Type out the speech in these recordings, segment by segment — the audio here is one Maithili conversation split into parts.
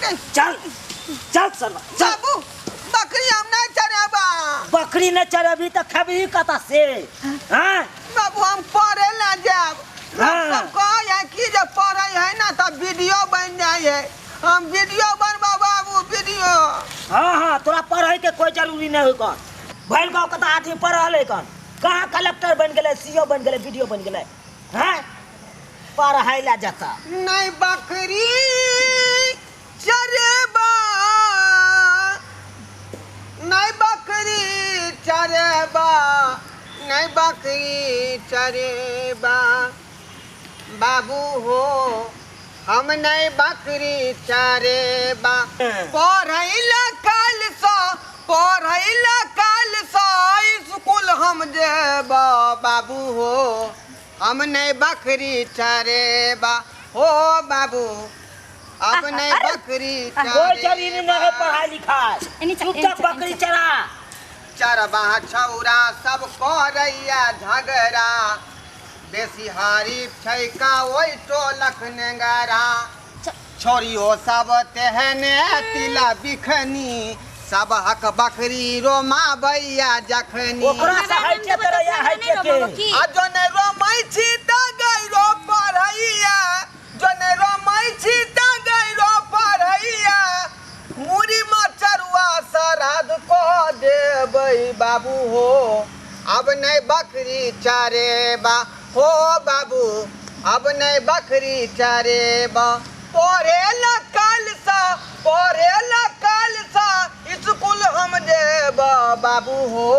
रे। चल चल सरवा चल। बाबू बकरी हम नहीं चरेबा। बकरी न चरेबी त खेबही कतऽ से? हाँ? बाबू हम पढ़े ला जाब। हाँ। सब कहै है कि जे पढ़े है ना त वीडियो बन जाए है। हम वीडियो बनबा बाबू वीडियो। हाँ हाँ तोरा पढ़े के कोई जरूरी नहीं होई कन। भरि गाँव के तऽ आदमी पढ़ल है कन। कहाँ कलेक्टर बन गेलै, सीओ बन गेलै, बीडीओ बन गेलै? हैं? पढ़ै ला जता। नहीं बकरी चरेबा, नहीं बकरी चरेबा, नहीं बकरी चरेबा। बाबू हो हम नहीं बकरी चरेबा। पढ़ैला काल सा, पढ़ैला काल सा स्कूल हम जेबा। बाबू हो हम नहीं बकरी चरेबा। हो बाबू अब नहीं बकरी कोई जरूरी नहीं है चरेबा। पढ़ाई लिखाई। एनी चल, एनी चुपचाप चल, बकरी एनी चल। चरा। चरबा छौरा सब करैया झगड़ा, बेसी हारी छै का ओहि टोलक नेंगरा। छोरियो सब तेहने तिला बिखनी, सब हक बकरी रोमाबैया जखनी। ओकरा से हमरा है के नाम देबो तेरा तऽ या है नहि के रोमबो के? की? आ जने रोमै छी त गैरो पढ़ैया, जने रोमै छी त गैरो पढ़ैया। मुड़ी मचरुआ श्राद्ध कऽ देबै। बाबू हो अब नहीं बकरी चरेबा। हो बाबू अब नहीं बकरी चरेबा। पढ़े ला काल सा, पढ़े ला काल सा स्कूल हम देबा। बाबू हो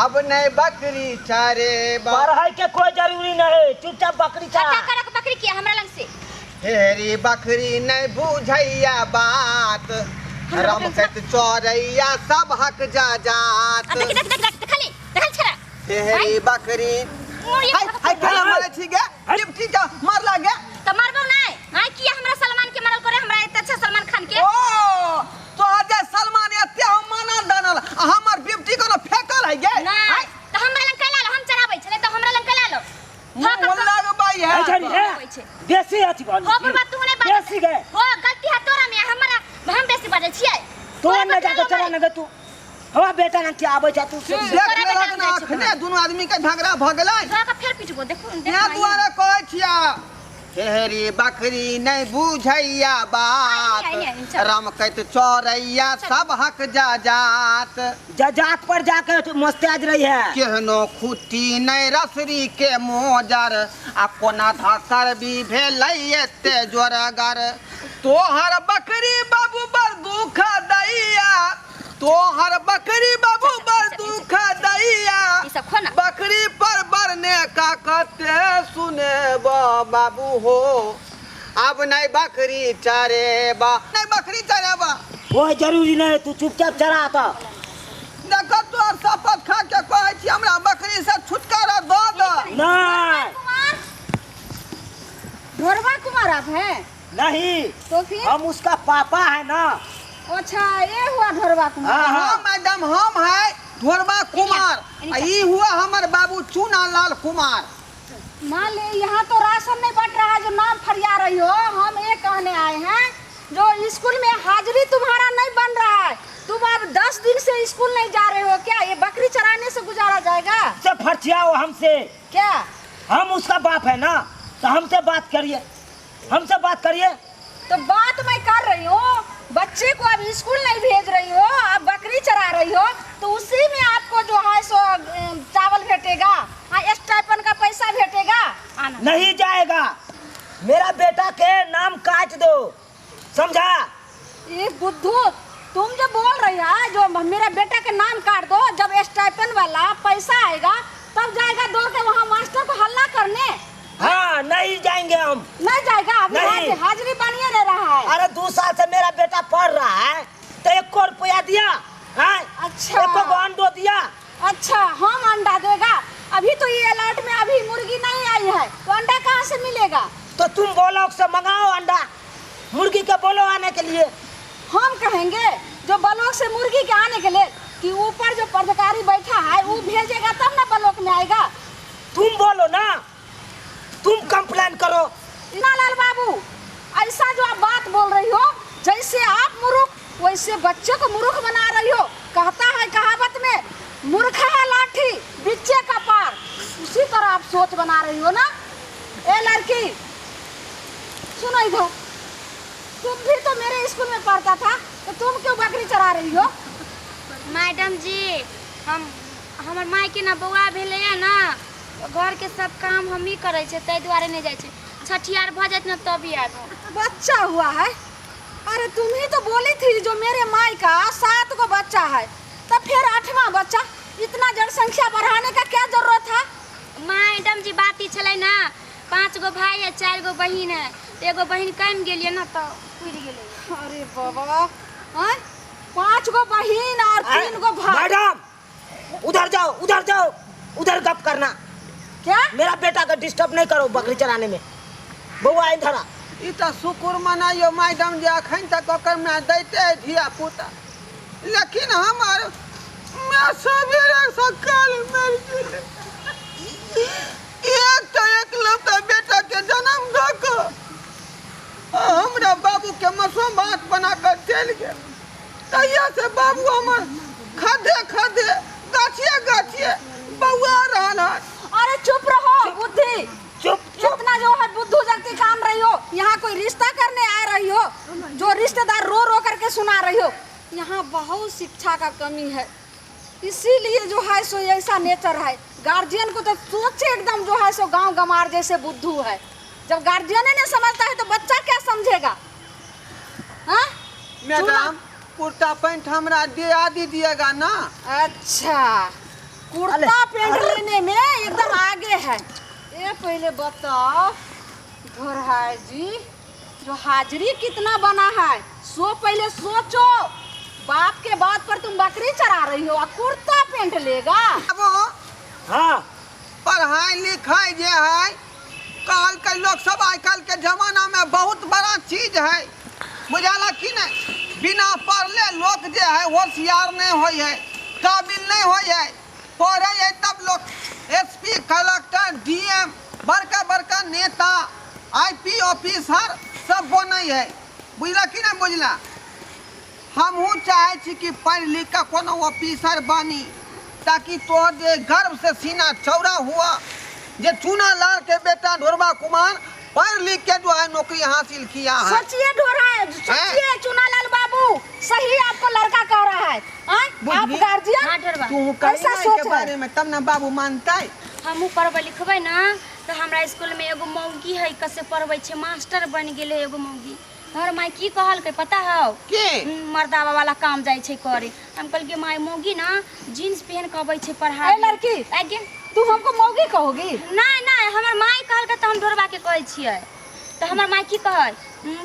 अब नहीं बकरी चरेबा। पढ़ाई के कोई जरूरी नहीं है, चुपचाप बकरी चरा। हटा करक बकरी किया हमरा लग से? हेरी बकरी नहीं बुझैया बात, रमकत चोरैया सब हक जा जात। आ देख देख देख देख खाली देखल छरा। हेरी बकरी मुड़ी हाय हाय केना मारै छी गे? टिपटी के मारला गे? त मारबौ नै। आय किया हमरा सलमान के मारल करे? हमरा एते अच्छा सलमान खान के। ओ तोहर जे सलमान एते हम मानल दानल आ हमर बिपटी कोनो फेकल है गे? नै त हमरा लग कैला लो, हम चराबै छलै त हमरा लग कैला लो। मुँह लगबै है। ऐ छड़ी, हे, होइ छै। बेसी अथी भऽ हो बुढ़बा तू नै बाजै। बेसी गए। हो गलती है तोरा में, हमरा हम बेसी बाजै छियै। तोरा न जाके चरा न गे तू। हमरा बेटा न के आबै छै तू से। हम्म। देख तोरा लेलक बेटा ने जाइ छै अखने दुनू आदमी के झगड़ा भऽ गेलै। तोरा के फेर पिटबो देखू देख। तें दुआरे कहै छियै हेरी बकरी नहीं बुझैया बात, आई, आई, आई, चल। रमकैत चोरैया सब हक जा जात। जजात पर जाके मस्ताज रही है। केहनो खुट्टी नहीं रसरी के मोजर, आ कोना धसर भी भेलै एते जोरगर। तोहर बकरी बाबू बड़ दुख दैया, तोहर बकरी बाबू बड़ दुख दैया। ई सब खो ना। बकरी पर बरने का कते सुनेब। बाबू हो अब नहीं बकरी चरेबा, नहीं बकरी चरेबा। कोई जरूरी नहीं, तू चुपचाप चरा तो। देखो तोहर शपथ खा के कहै छी हमरा बकरी से छुटकारा दऽ दऽ। नहीं कुमार ढोरवा कुमार आप हैं? नहीं तो फिर हम उसका पापा है ना। अच्छा ये हुआ ढोरवा कुमार। हाँ, हाँ मैडम हम है ढोरबा कुमार, आ ई हुआ हमर बाबू चूना लाल कुमार। मान ले यहाँ तो राशन नहीं बट रहा है जो नाम फरिया रही हो। हम ये कहने आए हैं जो स्कूल में हाजिरी तुम्हारा नहीं बन रहा है, तुम अब 10 दिन से स्कूल नहीं जा रहे हो, क्या ये बकरी चराने से गुजारा जाएगा से फरछियाओ हमसे। क्या? हम उसका बाप है ना, तो हमसे बात करिए, हमसे बात करिए। तो बात मैं कर रही हूँ, बच्चे को अब स्कूल नहीं भेज रही हो, आप बकरी चरा रही हो, तो उसी में आपको जो है सो चावल भेटेगा, हाँ स्टाइपन का पैसा भेटेगा। आना नहीं जाएगा, मेरा बेटा के नाम काट दो, समझा? ये बुद्धू तुम जो बोल रही है जो मेरा बेटा के नाम काट दो, जब स्टाइपन वाला पैसा आएगा तब जाएगा दौड़ के वहाँ मास्टर को हल्ला करने। हाँ नहीं जाएंगे हम। नहीं जाएगा, अभी नहीं। हाजिरी बनिए नहीं रहा है। अरे 2 साल से मेरा बेटा पढ़ रहा है तो 1 रुपया दिया है? अच्छा। 1 गो अंडो दिया? अच्छा हम अंडा देगा, अभी तो ये अलर्ट में अभी मुर्गी नहीं आई है तो अंडा कहाँ से मिलेगा? तो तुम बोलो से मंगाओ अंडा, मुर्गी के बोलो आने के लिए। हम कहेंगे जो ब्लॉक से मुर्गी के आने के लिए कि ऊपर जो पदाधिकारी बैठा है वो भेजेगा तब ना ब्लॉक में आएगा। तुम बोलो ना, तुम कंप्लेन करो। ना लाल बाबू ऐसा जो आप बात बोल रही हो जैसे इससे बच्चे को मूर्ख बना रही हो। कहता है कहावत में, मूर्ख है लाठी बिच्चे का पार, उसी तरह आप सोच बना रही हो ना। ए लड़की सुनो इधर, तुम भी तो मेरे स्कूल में पढ़ता था, तो तुम क्यों बकरी चरा रही हो? मैडम जी, हम हमर माय के ना बौआ भेलैया ना, घर के सब काम हमही करै छियै, ताहि दुआरे नहि जाइ छै। छठियार भऽ जायत ने तभी आबि। बच्चा हुआ है? अरे तुम ही तो बोली थी जो मेरे माई का 7 गो बच्चा है, तब फिर 8वां बच्चा, इतना जनसंख्या बढ़ाने का क्या जरूरत है? मैडम जी बात ई छलै ना, 5 गो भाई है, 4 गो बहिन है, एगो बहिन कमि गेलियै ना तऽ पुरि गेलै। अरे बाबा, हैं 5 गो बहिन और 3 गो भाई। मैडम उधर जाओ, उधर जाओ, उधर गप करना। क्या? मेरा बेटा का डिस्टर्ब नहीं करो बकरी चराने में। बउआ इधर आ। ई तऽ शुक्र मनाइयो मैडम जे अखन तक ओकर माय दैते है धिया पुता, लेकिन हमर माय सवेरे सकाल मरि गेलै। एक तऽ एकलौता बेटा के जन्म दऽ कऽ हमरा बाबू के मसोम भात बना कऽ चलि गेल। तहिया से बाबू हमर खदे खदे गाछिए गाछिए बौआ रहल हन। अरे चुप रहो बुद्धि, चुप चुप। इतना जो है बुद्धू जगती काम रही हो, यहाँ कोई रिश्ता करने आ रही हो, जो रिश्तेदार रो रो करके सुना रही हो। यहाँ बहुत शिक्षा का कमी है, इसीलिए जो है सो ऐसा नेचर है। गार्जियन को तो सोचे एकदम जो है सो गांव गमार जैसे बुद्धू है। जब गार्जियन ही नहीं समझता है तो बच्चा क्या समझेगा? हाँ मैडम कुर्ता पैंट हमरा दिया दीजिएगा ना। अच्छा, कुर्ता पैंट लेने में एकदम आगे है। ये पहले बताओ धोरहाय जी, जो हाजिरी कितना बना है सो पहले सोचो। बाप के बात पर तुम बकरी चरा रही हो और कुर्ता पैंट लेगा? बाबू हाँ, पढ़ाई लिखाई जे है कहल के लोग सब आजकल के जमाना में बहुत बड़ा चीज है, बुझाला कि नहीं? बिना पढ़ले लोग जे है होशियार नहीं होई है, काबिल नहीं होई है। पढ़े है तब लोग एसपी, कलेक्टर, डीएम, बड़का बड़का नेता, आईपी ऑफिसर सब बनै है, बुझला कि नहीं बुझला? हमहूँ चाहे छी कि पढ़ लिख कऽ कोनो ऑफिसर बनी, ताकि तोहर जे गर्व से सीना चौड़ा हुआ जे चूना लाल के बेटा ढोरबा कुमार पढ़ लिख के जो है नौकरी हासिल किया है। सोचिए ढोरा, सोचिए चुनालाल बाबू, सही आपको लड़का कह रहा है। हाँ? आप गार्जियन हाँ ढोरबा, तू कही ऐसा ना सोच के है। बारे में तब ना बाबू मानता है। हमहूँ पढ़बै लिखबै ना तऽ हमरा स्कूल में एगो मौगी है, कसे पढ़बै छै, मास्टर बनि गेलै एगो मौगी। तोहर माय की कहलकै पता हौ? के मर्दावा वाला काम जाइ छै करे। हम कहलियै माय मौगी ना जीन्स पहन के अबै छै पढ़ाइ। ए लड़की, आगे तू हमको मौगी कहोगी? नहीं नहीं, हमर माय कहलकै तऽ हम ढोरबा के कहै छियै। तऽ हमर माय की कहै,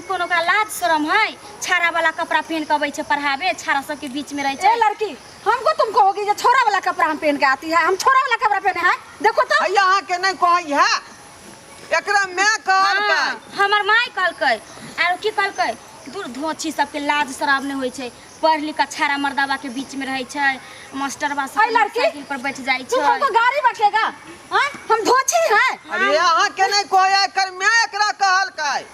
कोनो ओकरा लाज शरम है, छाड़ा वाला कपड़ा पहन के अबै छै पढ़ाबे, छाड़ा सबके बीच में रहै ए छै। लड़की, हमको तुम कहोगी जो छोरा वाला कपड़ा हम पहन के आती है? हम छोरा वाला कपड़ा पहने हैं? देखो तो यहाँ के नहीं कहै है, एकरा मैं कहलकै। हाँ, हमर माय कहलकै। आरो की कहलकै, दूर धोछी सबके लाज शराब नहि होइ छै, पढ़ लिख के छाड़ा मर्दावा के बीच में रहै छै, मास्टरवा सब ऐ लड़की, साइकिल पर बैठ जाइ तुम छै। हमको गाड़ी बकेगा? हाँ? हम धोछी हैं? अरे यहाँ के नहीं कहै, एकर मैं एकरा कहलकै,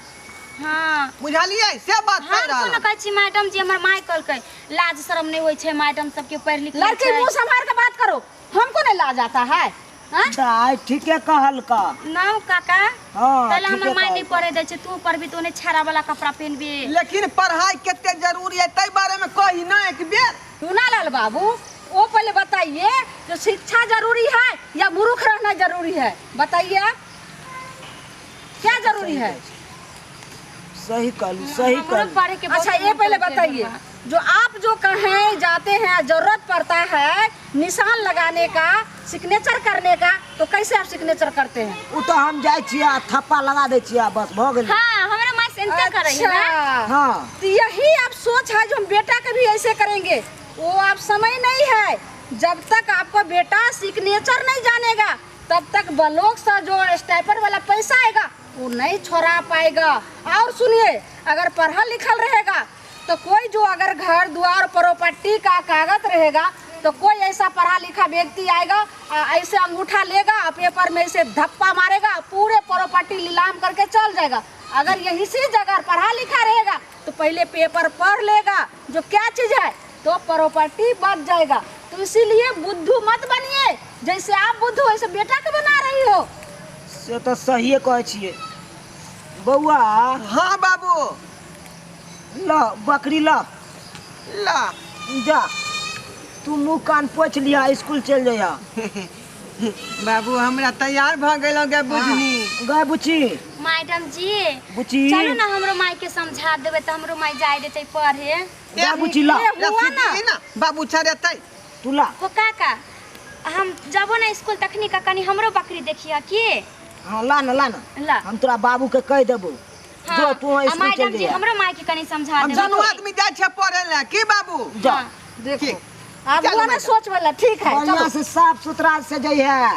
हाँ बुझलियै? से बात कहि हम रहल कोनो कहै छी मैडम जी, हमर माय कहलकै लाज शरम नहि होइ छै मैडम सबके, पढ़ लिख लै लड़की छै। मुंह संभाल के बात करो, हमको नहीं लाज आता है। हाँ? दाइ ठीके कहलका। ना काका, हाँ, तैला हमर ठीके माय नहीं कहलका। पढ़े दै छै, तू पढ़बी तो ओने छाड़ा वाला कपड़ा पहनबी। लेकिन पढ़ाई कते जरूरी है तै बारे में कही ना एक बेर। चुनालाल बाबू, वो पहले बताइए जो शिक्षा जरूरी है या मूर्ख रहना जरूरी है? बताइए आप, क्या जरूरी है? सही कहलू, सही हमरो कहलू। पढ़े के बहुत अच्छा ये मन पहले करै छै बताइए, ढोरबा। जो आप जो कहें जाते हैं, जरूरत पड़ता है निशान लगाने का, सिग्नेचर करने का, तो कैसे आप सिग्नेचर करते हैं? उ तो हम जाइ छियै आ थप्पा लगा दै छियै, बस भऽ गेलै। हाँ, हमरा माय से एनते करै है ना। अच्छा, हाँ, तो यही आप सोच है जो हम बेटा के भी ऐसे करेंगे, वो आप समय नहीं है। जब तक आपका बेटा सिग्नेचर नहीं जानेगा तब तक ब्लॉक से जो स्टाइपर वाला पैसा आएगा वो नहीं छोड़ा पाएगा। और सुनिए, अगर पढ़ल लिखल रहेगा तो कोई जो अगर घर द्वार प्रॉपर्टी का कागज रहेगा तो कोई ऐसा पढ़ा लिखा व्यक्ति आएगा, ऐसे अंगूठा लेगा, पेपर में ऐसे धप्पा मारेगा, पूरे प्रॉपर्टी नीलाम करके चल जाएगा। अगर यही सी जगह पढ़ा लिखा रहेगा तो पहले पेपर पढ़ लेगा जो क्या चीज है, तो प्रॉपर्टी बच जाएगा। तो इसीलिए बुद्धू मत बनिए, जैसे आप बुद्धू वैसे बेटा के बना रही हो। से तऽ सहिए कहै छियै बौआ। हाँ बाबू। ल बकरी ल। ला। जा तू मुँह कान पोछि लिहा, स्कूल चलि जइहा। बाबू हमरा तैयार भऽ गेलौ गे बुझनी। गए बुची। मैडम जी बुची। चलू ना हमरो माई के समझा देबै तऽ हमरो माई जाय देतै पढ़े। जा बुची ला। ए, हुआ ना। रसी ना बाबू छड़ेतै। तू ला। हो काका हम जबो ना स्कूल तखनी का कनी हमरो बकरी देखिया की। हाँ ला ना ला ना। ला। हम तोरा बाबू के कहि देबो। हाँ, जो तू आ स्कूल मैडम चल जी जइहा। हमरो माई के कनी समझा हम देबै। दुनू आदमी जाइ छै पढ़े लए की बाबू? जा। हाँ। देखो ठीक। आप चलो हुआ ना मैडम। सोच वाला, ठीक है बढ़िया चलो। से साफ सुथरा से जइहा।